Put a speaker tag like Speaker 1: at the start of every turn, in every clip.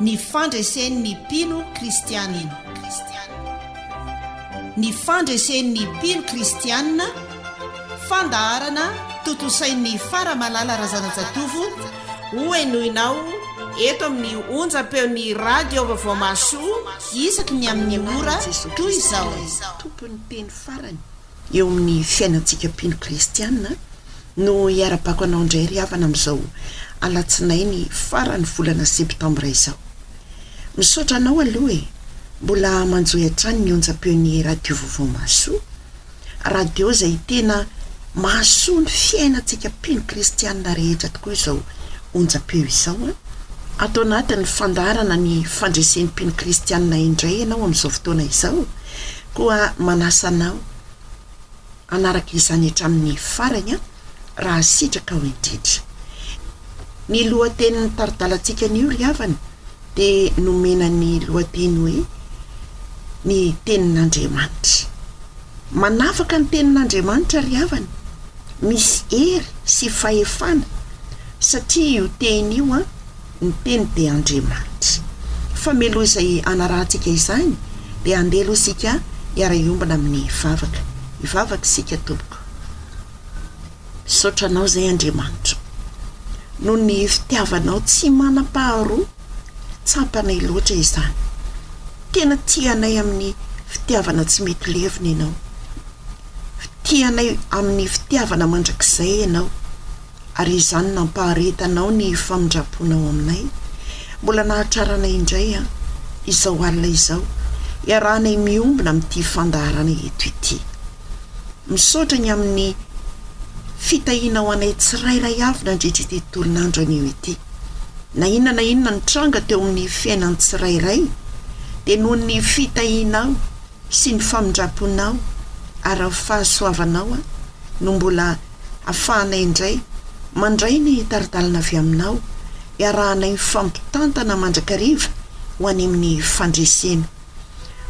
Speaker 1: Ny fandresen'ny mpino kristianina. Ny fandresen'ny mpino kristianina, fandaharana tontosain'i Faramalala Razanajatovo, hohenoinao eto amin'ny onjam-peon'ny Radio Vaovao Mahasoa isaky ny amin'ny ora toy izao.
Speaker 2: Tompon'ny teny farany eo amin'ny fiainantsika mpino kristiana no hiara-bako anao indray ry havana amin'izao alatsinainy faran'ny volana septambra izao. Misaotra anao aloha e! Mbola manjohy hatrany ny onjam-peon'ny Radio Vaovao Mahasoa, radio izay tena mahasoa ny fiainantsika mpino kristianina rehetra tokoa izao onjam-peo izao an! Ato anatin'ny fandaharana ny fandresen'ny mpino kristianina indray ianao amin'izao fotoana izao, koa manasa anao hanaraka izany hatramin'ny farany an, raha sitrakao indrindra. Ny lohatenin'ny tari-dalantsika anio ry havana dia nomena ny lohateny hoe Ny Tenin'Andriamanitra. Manafaka ny Tenin'Andriamanitra ry havana, misy hery sy fahefana satria io Teny io an, ny Teny dia Andriamanitra. Fa mialoha izay hanarahantsika izany dia andeha aloha isika hiara-hiombona amin'ny vavaka. Hivavaka isika tompoko. Misaotra Anao izay Andriamanitra noho ny fitiavanao tsy manam-paharoa, tsapanay loatra izany. Tena tia anay amin'ny fitiavana tsy mety levona Ianao. Tia anay amin'ny fitiavana mandrakizay Ianao. Ary izany nampaharetanao ny famindram-ponao aminay, mbola nahatraranay indray an, izao alina izao, iarahanay miombona amin'ity fandaharana eto ity. Misaotra ny amin'ny fitahianao anay tsirairay avy nandritra ity tolon'andro anio ity. Na inona na inona nitranga teo amin'ny fiainan'ny tsirairay, dia noho ny fitahianao sy ny famindram-ponao ary ny fahasoavanao no mbola afahanay indray mandray ny tari-dalana avy aminao, iarahanay mifampitantana mandrakariva ho any amin'ny fandresena.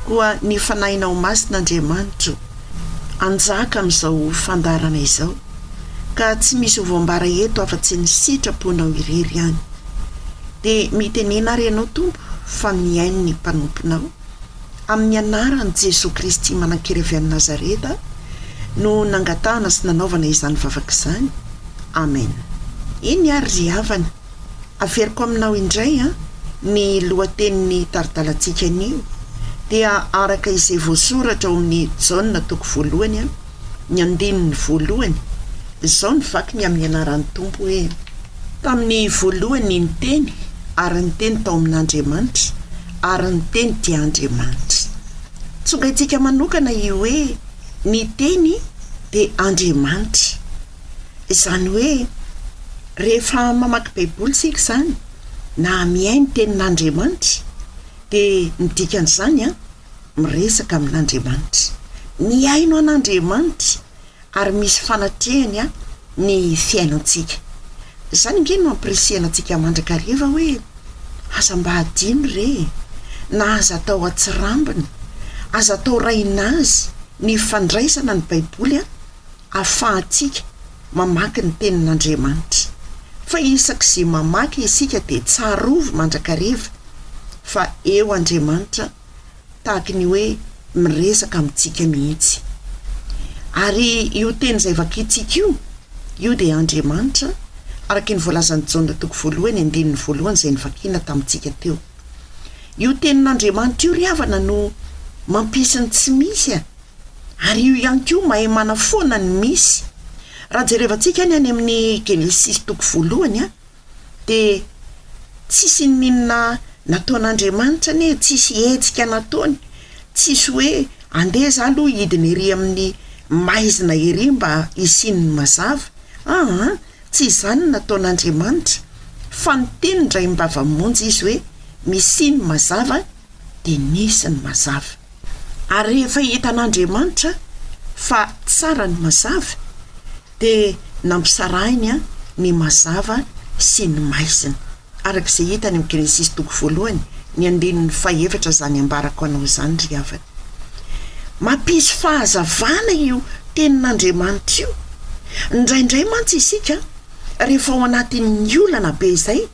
Speaker 2: Koa ny Fanahinao Masina Andriamanitro hanjaka amin'izao fandaharana izao, ka tsy misy ho voambara eto afa-tsy ny sitraponao irery ihany. Dia mitenena ary Ianao Tompo fa mihaino ny mpanomponao. Amin'ny anaran'i Jesoa Kristy manan-kery avy any Nazareta no nangatahana sy nanaovana izany vavaka izany. Amen. Eny ary ry havana, averiko aminao indray an, ny lohatenin'ny tari-dalantsika anio dia araka izay voasoratra ao amin'ny Jaona toko voalohany an, ny andininy voalohany, izao ny vakiny amin'ny anaran'ny Tompo hoe. Tamin'ny voalohany ny Teny, ary ny Teny tao amin'Andriamanitra, ary ny Teny dia Andriamanitra. Tsongaintsika manokana io hoe ny Teny dia Andriamanitra. Izany hoe rehefa mamaky Baiboly isika izany, na mihaino Tenin'Andriamanitra, dia ny dikan'izany an, miresaka amin'Andriamanitra. Mihaino an'Andriamanitra ary misy fanatrehany ny fiainantsika. Izany ange no ampirisihana antsika mandrakariva hoe aza mba adino re e, na aza atao atsirambina, aza atao rainazy ny fandraisana ny Baiboly ahafahantsika mamaky ny Tenin'Andriamanitra. Fa isak'izay mamaky isika dia tsarovy mandrakariva fa eo Andriamanitra tahaky ny hoe miresaka amintsika mihitsy. Ary io teny izay vakintsika io, io dia Andriamanitra, araka ny voalazan'i Jaona toko voalohany andininy voalohany izay novakiana tamintsika teo. Io tenin'Andriamanitra io ry havana no mampisy ny tsy misy a! Ary io ihany koa mahay manafoana ny misy. Raha jerevantsika ny any amin'ny Genesisy toko voalohany a, dia tsisy n'inona nataon'Andriamanitra anie, tsisy hetsika nataony, tsisy hoe andeha za aloha hidina ery amin'ny maizina ery mba hisian'ny mazava, aa tsy izany no nataon'Andriamanitra fa niteny indray am-bava monja izy hoe misia ny mazava dia nisy ny mazava. Ary rehefa hitan'Andriamanitra fa tsara ny mazava dia nampisarahiny ny mazava sy ny maizina, araka izay hita any amin'ny Genesisy toko voalohany, ny andininy fahefatra izany ambarako anao izany ry havana. Mampisy fahazavana io tenin'Andriamanitra io. Indraindray mantsy isika rehefa ao anatin'ny olana be izay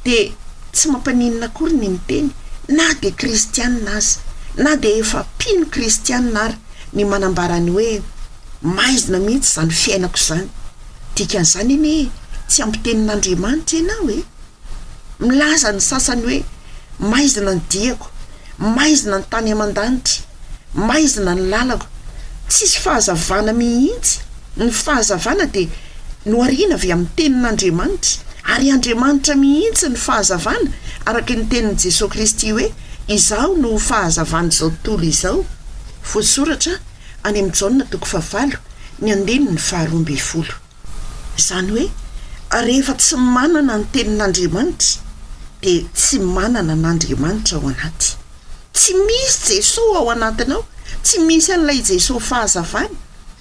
Speaker 2: dia. Tsy mampaninona akory ny miteny na dia kristianina aza, na dia efa mpino kristianina ara ny manambara ny hoe maizina mihitsy izany fiainako izany. Dikan'izany anie tsy ampy tenin'Andriamanitra ianao e! Milaza ny sasany hoe maizina ny diako, maizina ny tany aman-danitra, maizina ny lalako. Tsisy fahazavana mihitsy. Ny fahazavana dia nohariana avy amin'ny tenin'Andriamanitra, ary Andriamanitra mihitsy ny fahazavana, araka ny tenin'i Jesoa Kristy hoe, Izaho no fahazavan'izao tontolo izao. Voasoratra any amin'ny Jaona toko fahavalo, ny andininy faharoambinifolo. Izany hoe rehefa tsy manana ny tenin'Andriamanitra dia tsy manana an'Andriamanitra ao anaty. Tsy misy Jesoa ao anatinao, tsy misy an'ilay Jesoa fahazavana,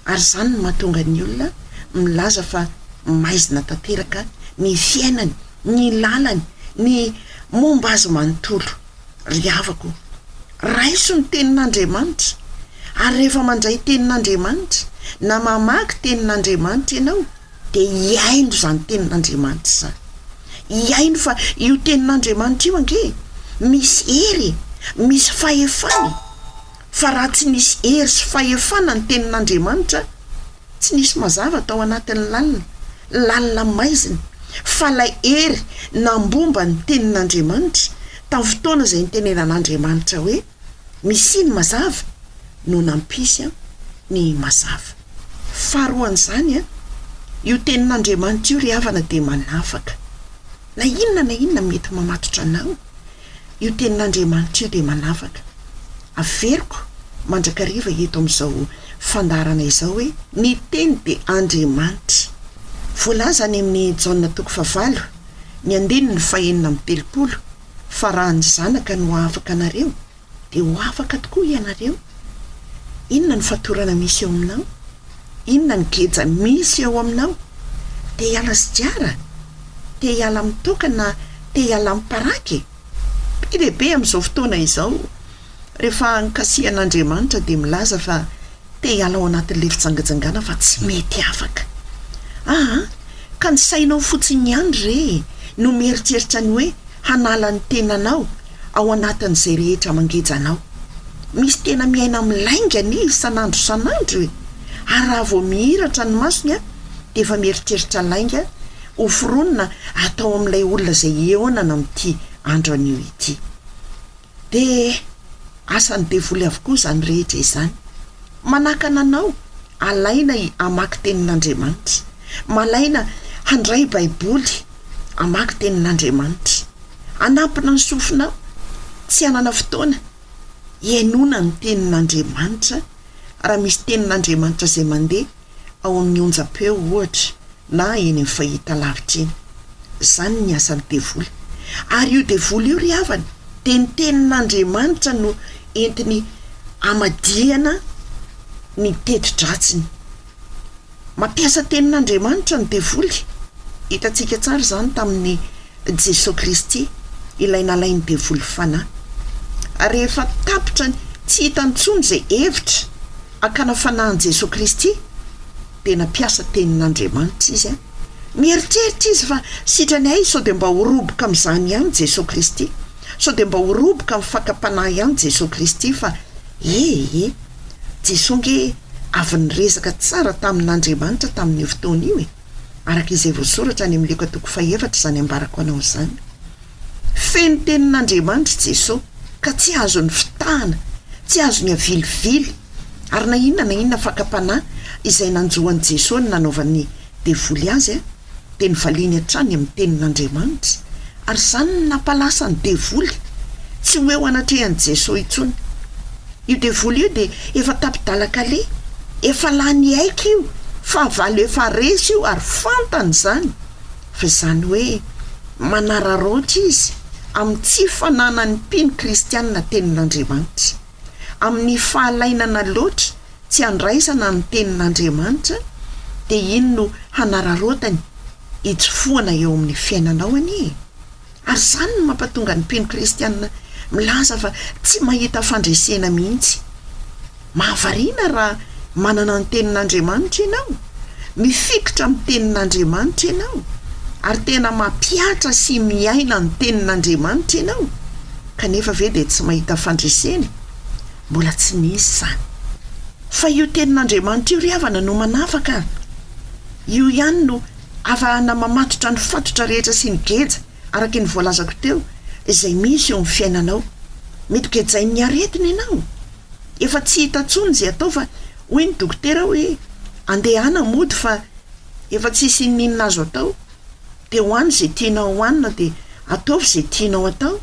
Speaker 2: ary izany no mahatonga ny olona milaza fa maizina tanteraka ny fiainany, ny lalany, ny momba azy manontolo. Ry havako ô, raiso ny tenin'Andriamanitra, ary rehefa mandray tenin'Andriamanitra na mamaky tenin'Andriamanitra ianao, dia hihaino izany tenin'Andriamanitra izany. Hihaino fa io tenin'Andriamanitra io ange misy hery e, misy fahefana e. Fa raha tsy nisy hery sy fahefana ny tenin'Andriamanitra, Tsy nisy mazava tao anatin'ny lalina, lalina maizina, fa ilay hery nambomba ny tenin'Andriamanitra tamin'ny fotoana izay nitenenan'Andriamanitra hoe, Misia ny mazava, no nampisy ny mazava. Faharoan'izany, io tenin'Andriamanitra io ry havana dia manafaka. Na inona na inona mety mamatotra anao, Io tenin'Andriamanitra io dia manavaka. Averiko mandrakariva eto amin'izao fandaharana izao hoe ny Teny dia Andriamanitra. Voalaza any amin'ny Jaona toko fahavalo, ny andininy fahenina amby 30 fa raha ny Zanaka no hahafaka anareo dia ho afaka tokoa ianareo. Inona ny fatorana misy eo aminao? Inona ny geja misy eo aminao? Te hiala sigara? Te hiala amin'ny toaka na te hiala amin'ny paraky? Be dia be amin'izao fotoana izao, rehefa nkasihan'Andriamanitra dia milaza fa te hiala ao anatin'ilay fijangajangana fa tsy mety afaka. Aa, ka ny sainao fotsiny ihany re no mieritreritra ny hoe hanala ny tenanao ao anatin'izay rehetra mangeja anao. Misy tena miaina amin'ny lainga anie isan'andro isan'andro e! Ary raha vao mihiratra ny masony dia efa mieritreritra lainga ho foronina atao amin'ilay olona izay hihaonana amin'ity andro anio ity. Dia asan'ny devoly avokoa izany rehetra izany. Manakana anao alaina hamaky tenin'Andriamanitra. Malaina handray baiboly hamaky tenin'Andriamanitra. Hanampina ny sofinao tsy hanana fotoana hihainoana ny tenin'Andriamanitra raha misy tenin'Andriamanitra izay mandeha ao amin'ny onjam-peo ohatra na eny amin'ny fahitalavitra eny. Izany ny asan'ny devoly. Ary io devoly io ry havana dia ny tenin'Andriamanitra no entiny hamadihana ny teti-dratsiny. Mampiasa tenin'Andriamanitra ny devoly. Hitantsika tsara izany tamin'i Jesoa Kristy, ilay nalain'ny devoly fanahy. Rehefa tapitra ny tsy hitany intsony izay hevitra hakana fanahy an'i Jesoa Kristy, dia nampiasa tenin'Andriamanitra izy. Mieritreritra izy fa sitrany hay sao dia mba ho roboka amin'izany ihany Jesoa Kristy, sao dia mba ho roboka amin'ny fakam-panahy ihany Jesoa Kristy fa e e! Jesoa ange avy niresaka tsara tamin'Andriamanitra tamin'io fotoana io e! Araka izay voasoratra any amin'ny Lioka toko fahefatra izany ambarako anao izany. Feno tenin'Andriamanitra Jesoa ka tsy azony fitahana, tsy azony avilivily, ary na inona na inona fakam-panahy izay nanjo an'i Jesoa ny nanaovan'ny devoly azy dia novaliany hatrany amin'ny tenin'Andriamanitra, ary izany no nampalasa ny devoly tsy ho eo anatrehan'i Jesoa intsony. Io devoly io dia efa tapi-dalan-kaleha, efa lany aika io, fahavalo efa resy io ary fantany izany, fa izany hoe manararaotra izy amin'ny tsy fananan'ny mpino kristianina tenin'Andriamanitra, amin'ny fahalainana loatra tsy handraisana ny tenin'Andriamanitra dia iny no hanararaotany hitsofohana eo amin'ny fiainanao anie e! Ary izany no mampatonga ny mpino kristiana milaza fa tsy mahita fandresena mihitsy. Mahavariana raha manana ny tenin'Andriamanitra ianao, mifikitra amin'ny tenin'Andriamanitra ianao. Ary tena mampihatra sy miaina ny tenin'Andriamanitra ianao, kanefa ve dia tsy mahita fandresena? Mbola tsy nisy izany. Fa io tenin'Andriamanitra io ry havana no manafaka an! Io ihany no afahana mamatotra ny fatotra rehetra sy ny geja, araka ny voalazako teo, izay misy eo amin'ny fiainanao. Mety gejain'ny aretina ianao. Efa tsy hita intsony izay atao fa hoy ny dokotera hoe andehana mody fa efa tsisy inon'inona azo atao. Dia hoano izay tianao hohanina dia ataovy izay tianao atao.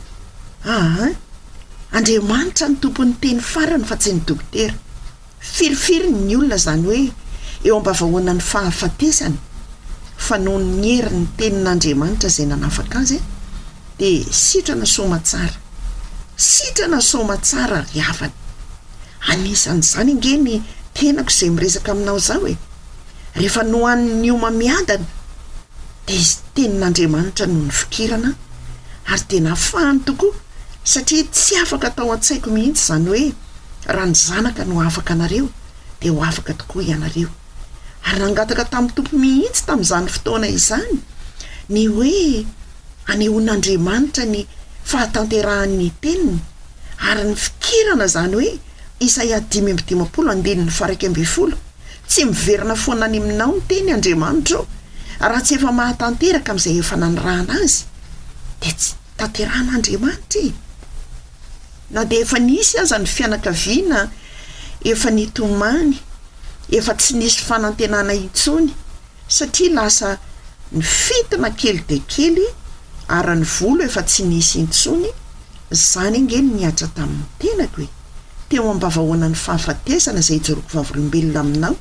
Speaker 2: Aa! Andriamanitra no tompon'ny teny farany fa tsy ny dokotera. Firifiry ny olona izany hoe eo ambavahoanan'ny fahafatesana fa noho ny herin'ny tenin'Andriamanitra izay nanafaka azy dia sitrana soamatsara. Sitrana soamatsara ry havana. Anisan'izany ange ny tenako izay miresaka aminao izao e. Rehefa nohanin'ny homamiadana dia izy tenin'Andriamanitra no nifikirana ary dia nafahany tokoa satria tsy afaka tao an-tsaiko mihitsy izany hoe raha ny Zanaka no hahafaka anareo dia ho afaka tokoa ianareo. Ary nangataka tamin'ny Tompo mihitsy tamin'izany fotoana izany ny hoe hanehoan'Andriamanitra ny fahatanterahan'ny Teniny ary nifikirana izany hoe Isaia 55 andininy faha-11, Tsy miverina foana any aminao ny teny Andriamanitro raha tsy efa mahatanteraka amin'izay efa nanirahana azy dia tsy tanterahan'Andriamanitra e! Na dia efa nisy aza ny fianakaviana efa nitomany, efa tsy nisy fanantenana intsony satria lasa nifintina kely dia kely ary ny volo efa tsy nisy intsony, izany ange no nihatra tamin'ny tenako e! Teo am-bavahoanan'ny fahafatesana izay ijoroako vavolombelona aminao,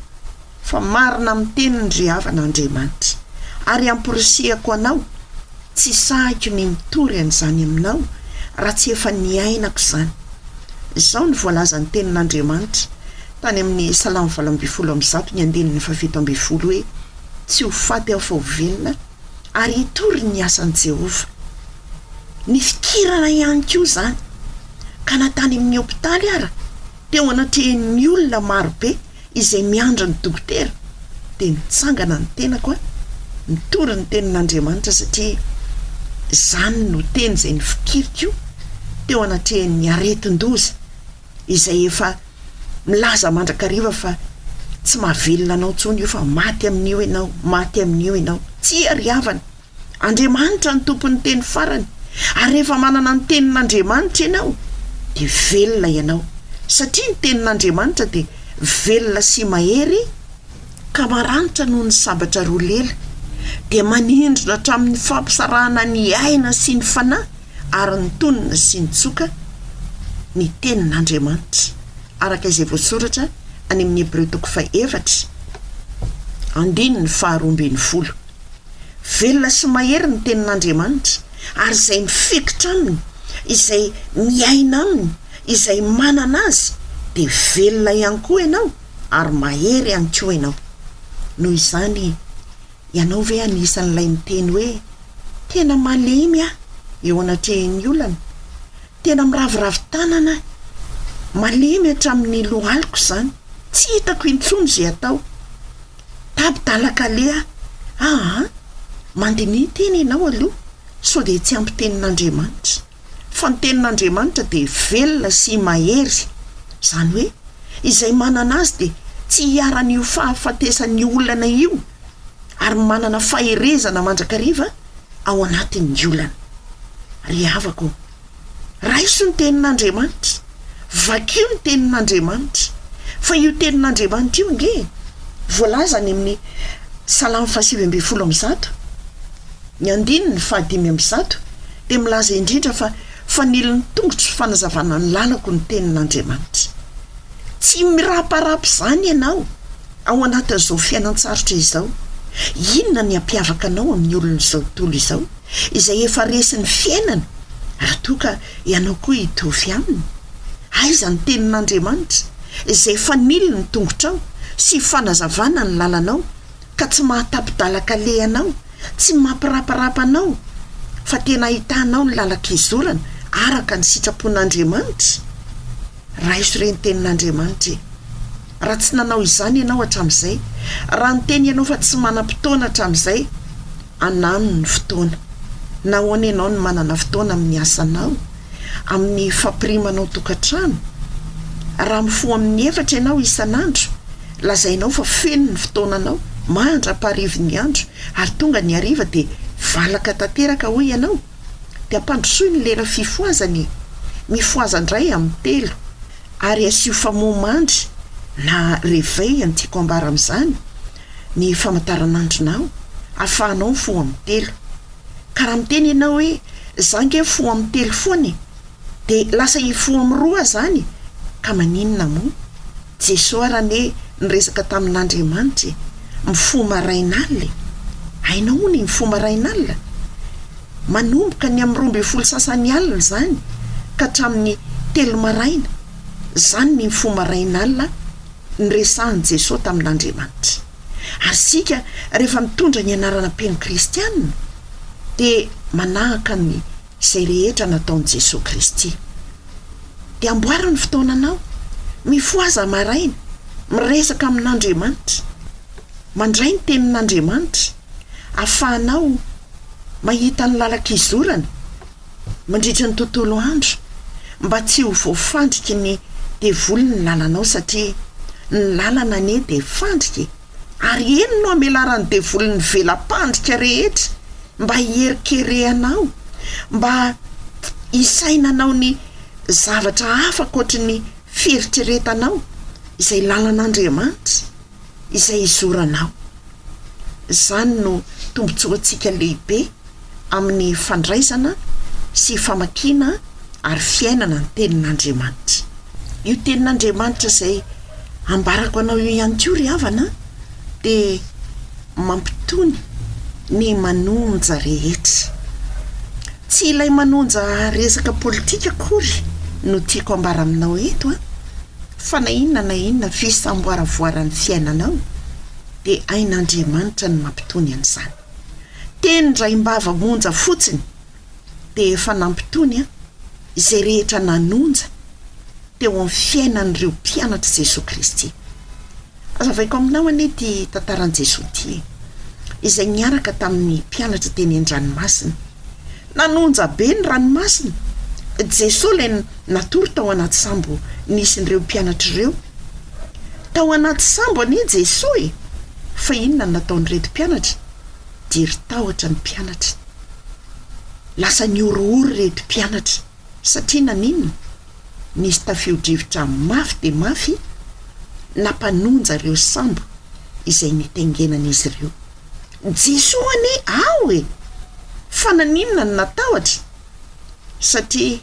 Speaker 2: fa marina amin'ny teniny ry havana Andriamanitra, ary amporisihako anao, tsy sahiko ny mitory an'izany aminao raha tsy efa niainako izany. Izao no voalazan'ny tenin'Andriamanitra tany amin'ny Salamo 118 ny andininy faha-17 hoe, Tsy ho faty aho fa ho velona, ary hitory ny asan'i Jehovah. Nifikirana ihany koa izany, ka na tany amin'ny hopitaly ara, teo anatrehan'ny olona marobe izay miandry ny dokotera dia nitsangana ny tenako aho nitory ny tenin'Andriamanitra satria izany no teny izay nifikiriko teo anatrehan'ny aretin-doza izay efa milaza mandrakariva fa tsy mahavelona anao intsony io fa maty amin'io ianao, maty amin'io ianao. Tsia ry havana! Andriamanitra no tompon'ny teny farany, ary rehefa manana ny tenin'Andriamanitra ianao dia velona ianao, satria ny tenin'Andriamanitra dia velona sy mahery ka maranitra noho ny sabatra roa lela, dia manindrona hatramin'ny fampisarahana ny aina sy ny fanahy ary ny tonona sy ny tsoka ny tenin'Andriamanitra, araka izay voasoratra any amin'ny Hebreo toko fahefatra, andininy faharoa ambin'ny folo. Velona sy mahery ny Tenin'Andriamanitra, ary izay mifikitra aminy, izay miaina aminy, izay manana azy, dia velona ihany koa ianao ary mahery ihany koa ianao. Noho izany, ianao ve anisan'ilay miteny hoe, Tena malemy aho eo anatrehan'ny olana, tena miraviravy tanana aho, malemy hatramin'ny lohaliko izany, tsy hitako intsony izay atao. Tabdalakaleha aa! Mandiniha tena ianao aloha sao dia tsy ampy tenin'Andriamanitra. Fa ny tenin'Andriamanitra dia velona sy mahery. Izany hoe izay manana azy dia tsy hiharan'io fahafatesan'ny olana io ary manana faherezana mandrakariva ao anatin'ny olana. Ry havako ô! Raiso ny tenin'Andriamanitra, vakio ny tenin'Andriamanitra, fa io tenin'Andriamanitra io ange voalaza any amin'ny Salamo faha-119, ny andininy faha-105 dia milaza indrindra fa fanilo ny tongotro sy fanazavana ny lalako ny tenin'Andriamanitra. Tsy miraparapa izany ianao ao anatin'izao fiainan-tsarotra izao. Inona ny hampiavaka anao amin'ny olon'izao tontolo izao? Izay efa resin'ny fiainana, raha toa ka ianao koa hitovy aminy? Aiza ny tenin'Andriamanitra, izay fanilo ny tongotrao sy fanazavana ny lalanao, ka tsy mahatapi-dalan-kaleha anao, tsy mampiraparapa anao, fa tena ahitanao ny lalan-kizorana araka ny sitrapon'Andriamanitra? Raiso re ny tenin'Andriamanitra e! Raha tsy nanao izany ianao hatramin'izay, raha niteny ianao fa tsy manam-potoana hatramin'izay, Anano ny fotoana. Nahoana ianao no manana fotoana amin'ny asanao, amin'ny fampirimanao tokantrano? Raha mifoha amin'ny efatra ianao isan'andro, lazainao fa feno ny fotoananao mandra-paharivin'ny andro ary tonga ny hariva dia valaka tanteraka hoy ianao? Dia ampandrosoy ny lera fifohazana e! Mifohaza indray amin'ny telo ary asio famoha mandry na réveil ny tiako ambara amin'izany ny famantaranandronao ahafahanao mifoha amin'ny telo. Ka raha miteny ianao hoe za nge mifoha amin'ny telo foana e! Dia lasa hifoha amin'ny roa zany ka maninona moa? Jesoa ary anie niresaka tamin'Andriamanitra e! Mifoha marain'alina e! Hainao hono ny mifoha marain'alina? Manomboka ny amin'ny 12 sasany alina izany ka hatramin'ny telo maraina, izany ny mifoha marain'alina niresahan'i Jesoa tamin'Andriamanitra. Ary isika rehefa mitondra ny anarana mpino kristiana dia manahaka ny izay rehetra nataon'i Jesoa Kristy. Dia amboaro ny fotoananao, mifohaza maraina, miresaka amin'Andriamanitra, mandray ny tenin'Andriamanitra, ahafahanao mahita ny lalan-kizorana mandritra ny tontolo andro mba tsy ho voafandriky ny devoly ny lalanao satria ny lalana anie dia fandrika e! Ary eny no amelaran'ny devoly ny vela-pandrika rehetra mba hierikerehanao, mba hisainanao ny zavatra hafa ankoatry ny fieritreretanao izay lalan'Andriamanitra izay hizoranao. Izany no tombontsoantsika lehibe amin'ny fandraisana sy famakiana ary fiainana ny Tenin'Andriamanitra. Io Tenin'Andriamanitra izay ambarako anao io ihany koa ry havana dia mampitony ny manonja rehetra. Tsy ilay manonja resaka politika akory no tiako ambara aminao eto an, fa na inona na inona fisamboaravoaran'ny fiainanao dia hain'Andriamanitra ny mampitony an'izany. Teny indraim-bava monja fotsiny dia efa nampitony izay rehetra nanonja teo amin'ny fiainan'ireo mpianatr'i Jesoa Kristy. Hazavaiko aminao anie ity tantaran'i Jesoa ity e! Izay niaraka tamin'ny mpianatra teny an-dranomasina. Nanonja be ny ranomasina. Jesoa ilay natory tao anaty sambo nisy an'ireo mpianatra ireo. Tao anaty sambo anie Jesoa e! Fa inona no nataon'ireto mpianatra? Diry tahotra ny mpianatra. Lasa nihorohoro ireto mpianatra. Satria naninona? Nisy tafio-drivotra mafy dia mafy nampanonja ireo sambo izay nitaingenan'izy ireo. Jesoa anie ao e! Fa naninona no natahotra? Satria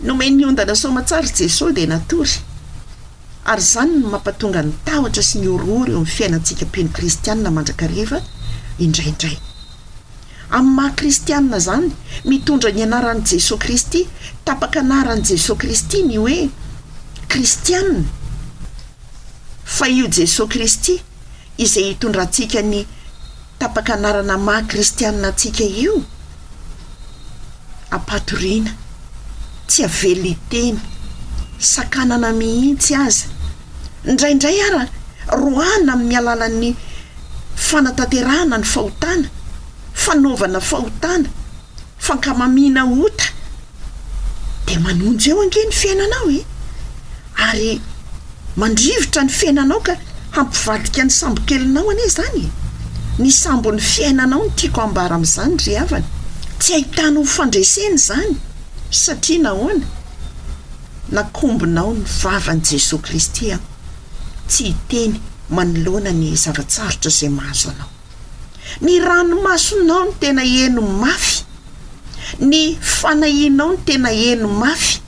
Speaker 2: nomen'ny ondana soamatsara Jesoa dia natory. Ary izany no mampatonga ny tahotra sy ny horohoro eo amin'ny fiainantsika mpino kristiana mandrakariva indraindray. Amin'ny maha kristiana izany, mitondra ny anaran'i Jesoa Kristy, tapaka anaran'i Jesoa Kristy ny hoe kristiana, fa io Jesoa Kristy izay itondrantsika ny tapaka anarana maha kristiana antsika io, ampatoriana, tsy avela hiteny, sakanana mihitsy aza, indraindray ara roahana amin'ny alalan'ny fanatanterahana ny fahotana, fanaovana fahotana, fankamamiana ota, dia manonja eo ange ny fiainanao e! Ary mandrivotra ny fiainanao ka hampivadika ny sambokelinao anie izany e! Ny sambon'ny fiainanao no tiako ambara amin'izany ry havana. Tsy ahitanao fandresena izany satria nahoana? Nakombonao ny vavan'i Jesoa Kristy an, tsy hiteny manoloana ny zava-tsarotra izay mahazo anao. Ny ranomasonao no tena heno mafy, ny fanahianao no tena heno mafy,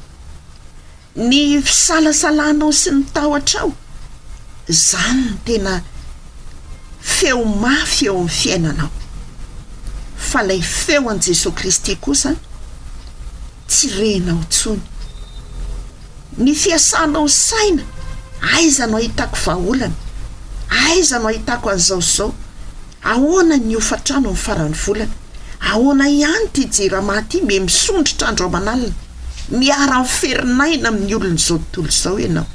Speaker 2: Ny fisalasalanao sy ny tahotrao, izany no tena feo mafy eo amin'ny fiainanao. Fa ilay feo an'i Jesoa Kristy kosa tsy renao intsony. Ny fiasanao saina, aiza no ahitako vahaolana? Aiza no ahitako an'izao sy izao? Ahoana ny hofantrano amin'ny faran'ny volana? Ahoana ihany ity jirama ity miha misondrotra andro aman'alina? Miara-miferinaina amin'ny olon'izao tontolo izao ianao.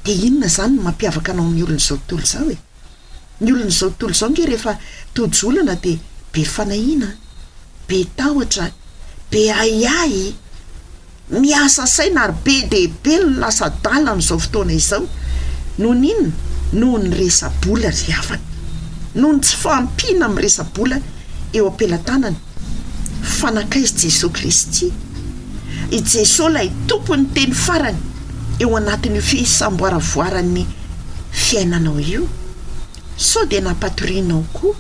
Speaker 2: Dia inona izany no mampiavaka anao amin'ny olon'izao tontolo izao e? Ny olon'izao tontolo izao ange rehefa tojo olana dia be fanahiana, be tahotra, be ahiahy, miasa saina ary be dia be ny lasa adala amin'izao fotoana izao. Noho ny inona? Noho ny resa-bola ry havana. Noho ny tsy fahampiana amin'ny resa-bola eo am-pelatanana. Fa nankaiza Jesoa Kristy? I Jesoa ilay Tompon'ny teny farany eo anatin'io fisamboaravoaran'ny fiainanao io. Sao dia nampatorianao koa?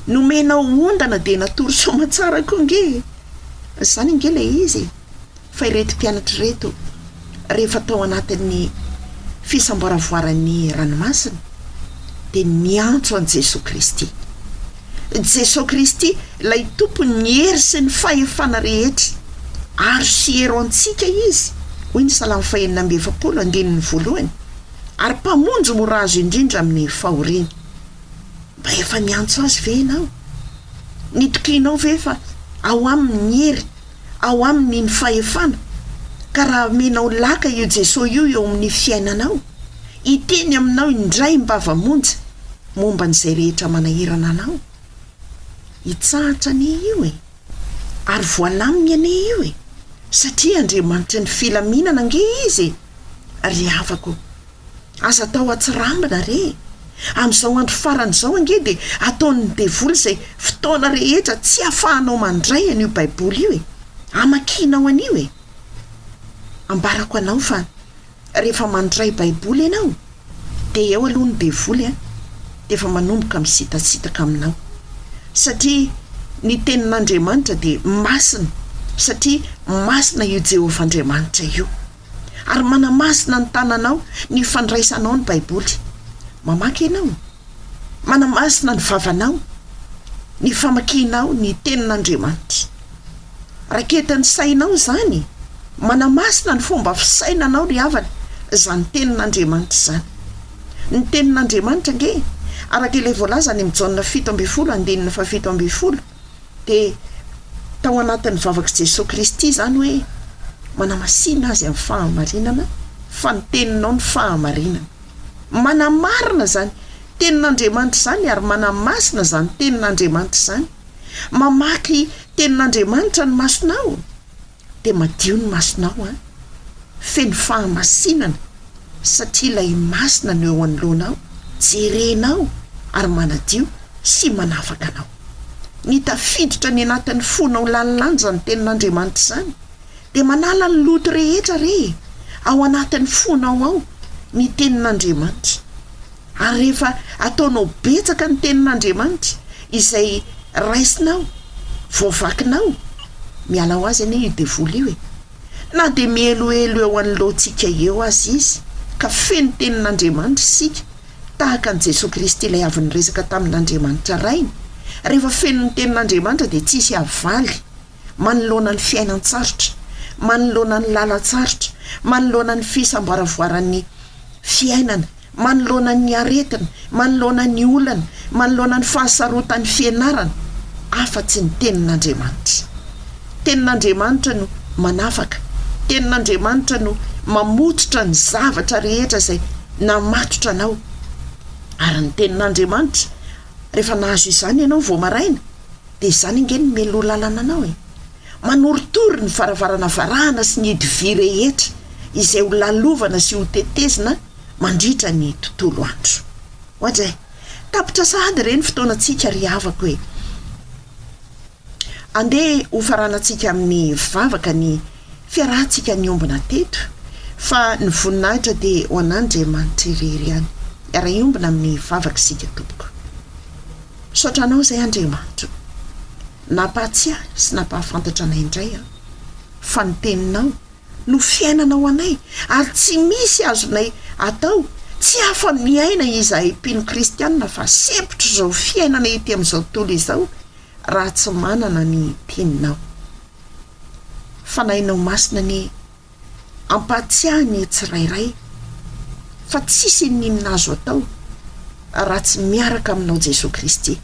Speaker 2: Nomenao ondana dia natory soamantsara koa ange e! Izany ange ilay izy e! Fa ireto mpianatra ireto rehefa tao anatin'ny fisamboaravoaran'ny ranomasina dia niantso an'i Jesoa Kristy. Jesoa Kristy ilay Tompon'ny hery sy ny fahefana rehetra. Aro sy hero antsika Izy, hoy ny Salamo fahenina amby efapolo andininy voalohany, ary Mpamonjy mora azo indrindra amin'ny fahoriana. Mba efa miantso Azy ve ianao? Nitokianao ve fa ao Aminy ny hery, ao Aminy ny fahefana? Ka raha amenao laka io Jesoa io eo amin'ny fiainanao, hiteny aminao indray im-bava-monja momba an'izay rehetra manahirana anao? Hitsahatra anie io e! Ary voalaminy anie io e! Satria Andriamanitry ny filaminana ange Izy e! Ry havako, aza atao atsirambina re e! Amin'izao andro farany izao ange dia ataon'ny devoly izay fotoana rehetra tsy ahafahanao mandray an'io Baiboly io e! Hamakianao an'io e! Ambarako anao fa rehefa mandray Baiboly ianao dia eo aloha ny devoly an, dia efa manomboka misitasitaka aminao. Satria ny tenin'Andriamanitra dia masina, satria masina io Jehovah Andriamanitra io. Ary manamasina ny tananao ny fandraisanao ny Baiboly. Mamaky ianao, manamasina ny vavanao ny famakianao ny tenin'Andriamanitra. Raketin'ny sainao izany, manamasina ny fomba fisainanao ry havana izany tenin'Andriamanitra izany. Ny tenin'Andriamanitra ange, araka ilay voalaza any amin'ny Jaona 17 andininy faha-17, dia tao anatin'ny vavak'i Jesoa Kristy izany hoe manamasina azy amin'ny fahamarinana fa ny teninao ny fahamarinana. Manamarina izany tenin'Andriamanitra izany ary manamasina izany tenin'Andriamanitra izany. Mamaky tenin'Andriamanitra ny masonao dia madio ny masonao an! Feno fahamasinana satria ilay Masina no eo anoloanao, jerenao ary manadio sy manafaka anao. Ny tafiditra any anatin'ny fonao lalilanja ny tenin'Andriamanitra izany dia manala ny loto rehetra re e! Ao anatin'ny fonao ao ny tenin'Andriamanitra. Ary rehefa ataonao betsaka ny tenin'Andriamanitra izay raisinao, voavakinao, miala ho azy anie io devoly io e! Na dia mihelohelo eo anoloantsika eo aza izy, ka feno tenin'Andriamanitra isika, tahaka an'i Jesoa Kristy ilay avy niresaka tamin'Andriamanitra Rainy, rehefa feno ny tenin'Andriamanitra dia tsisy havaly manoloana ny fiainan-tsarotra, manoloana ny lalan-tsarotra, manoloana ny fisamboaravoaran'ny fiainana, manoloana ny aretina, manoloana ny olana, manoloana ny fahasarotan'ny fianarana, afa-tsy ny Tenin'Andriamanitra. Tenin'Andriamanitra no manafaka, Tenin'Andriamanitra no mamototra ny zavatra rehetra izay namatotra anao. Ary ny Tenin'Andriamanitra, rehefa nahazo izany ianao vao maraina, dia izany ange no mialoha lalana anao e. Manorotoro ny varavarana varahana sy ny hidy vy rehetra izay ho lalovana sy ho tetezina mandritra ny tontolo andro. Oadray! Tapitra sahady re ny fotoanantsika ry havako e! Andeha hofaranantsika amin'ny vavaka ny fiarahantsika niombona teto fa ny voninahitra dia ho an'Andriamanitra irery ihany. Hiara-hiombona amin'ny vavaka isika tompoko. Misaotra anao izay Andriamanitra o! Nampahatsiahy sy nampahafantatra anay indray an! Fa ny teninao no fiainana ho anay ary tsy misy azonay atao tsy afa-miaina izahay mpino kristianina fa sempotr'izao fiainana ety amin'izao tontolo izao raha tsy manana ny teninao. Fanahinao Masina anie Ampahatsiahy ny tsirairay fa tsisy ininona azo atao raha tsy miaraka aminao Jesoa Kristy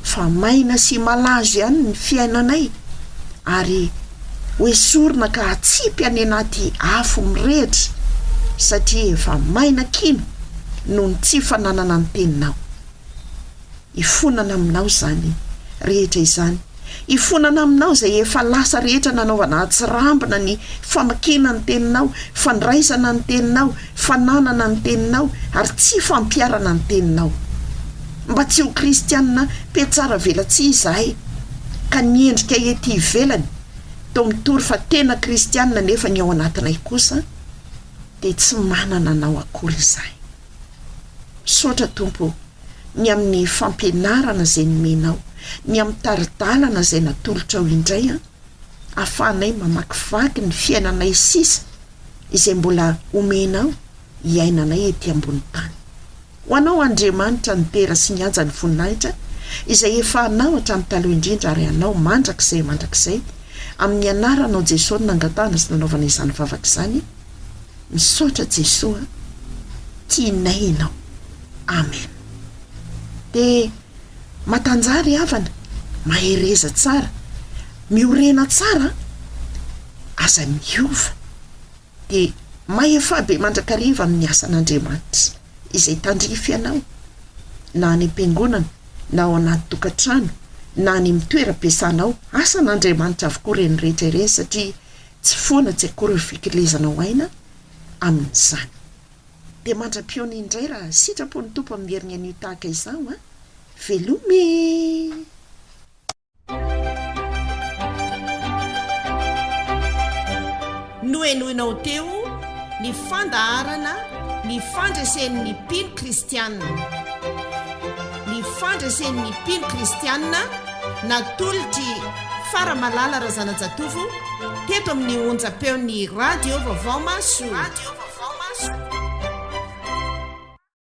Speaker 2: fa maina sy malazo ihany ny fiainanay ary ho esorina ka hatsipy any anaty afo mirehitra satria efa maina kina noho ny tsy fananana ny teninao. Hifonana aminao izany rehetra izany. Hifonana aminao izay efa lasa rehetra nanaovana atsirambina ny famakiana ny Teninao, fandraisana ny Teninao, fananana ny Teninao ary tsy fampiharana ny Teninao. Mba tsy ho kristiana mpiatsara velatsihy izahay ka ny endrika ety ivelany toa mitory fa tena kristiana nefa ny ao anatinay kosa dia tsy manana Anao akory izahay. Misaotra Tompo o, ny amin'ny fampianarana izay nomenao, ny amin'ny tari-dalana izay natolotrao indray an, ahafahanay mamakivaky ny fiainanay sisa izay mbola omenao hiainanay ety ambony tany. Ho Anao Andriamanitra ny dera sy ny haja ny voninahitra izay efa Anao hatramin'ny taloha indrindra ary Anao mandrakizay mandrakizay, amin'ny anaranao Jesoa no nangatahana sy nanaovana izany vavaka izany. Misaotra Jesoa a! Tianay ianao. Amen. Dia matanjaha ry havana, mahereza tsara, miorena tsara an! Aza miova. Dia mahefa be mandrakariva amin'ny asan'Andriamanitra izay tandrify anao, na any am-piangonana, na ao anaty tokantrano, na any amin'ny toeram-piasanao, asan'Andriamanitra avokoa ireny rehetra ireny satria Tsy foana tsy akory ny fikelezanao aina amin'izany. Dia mandra-pihaona indray raha sitrapon'ny Tompo amin'ny heriny anio tahaka izao an! Veloma e!
Speaker 1: Nohenoinao teo ny fandaharana Ny fandresen'ny mpino kristiana. Ny fandresen'ny mpino kristiana natolotr'i Faramalala Razanajatovo teto amin'ny onjam-peon'ny Radio Vaovao Mahasoa.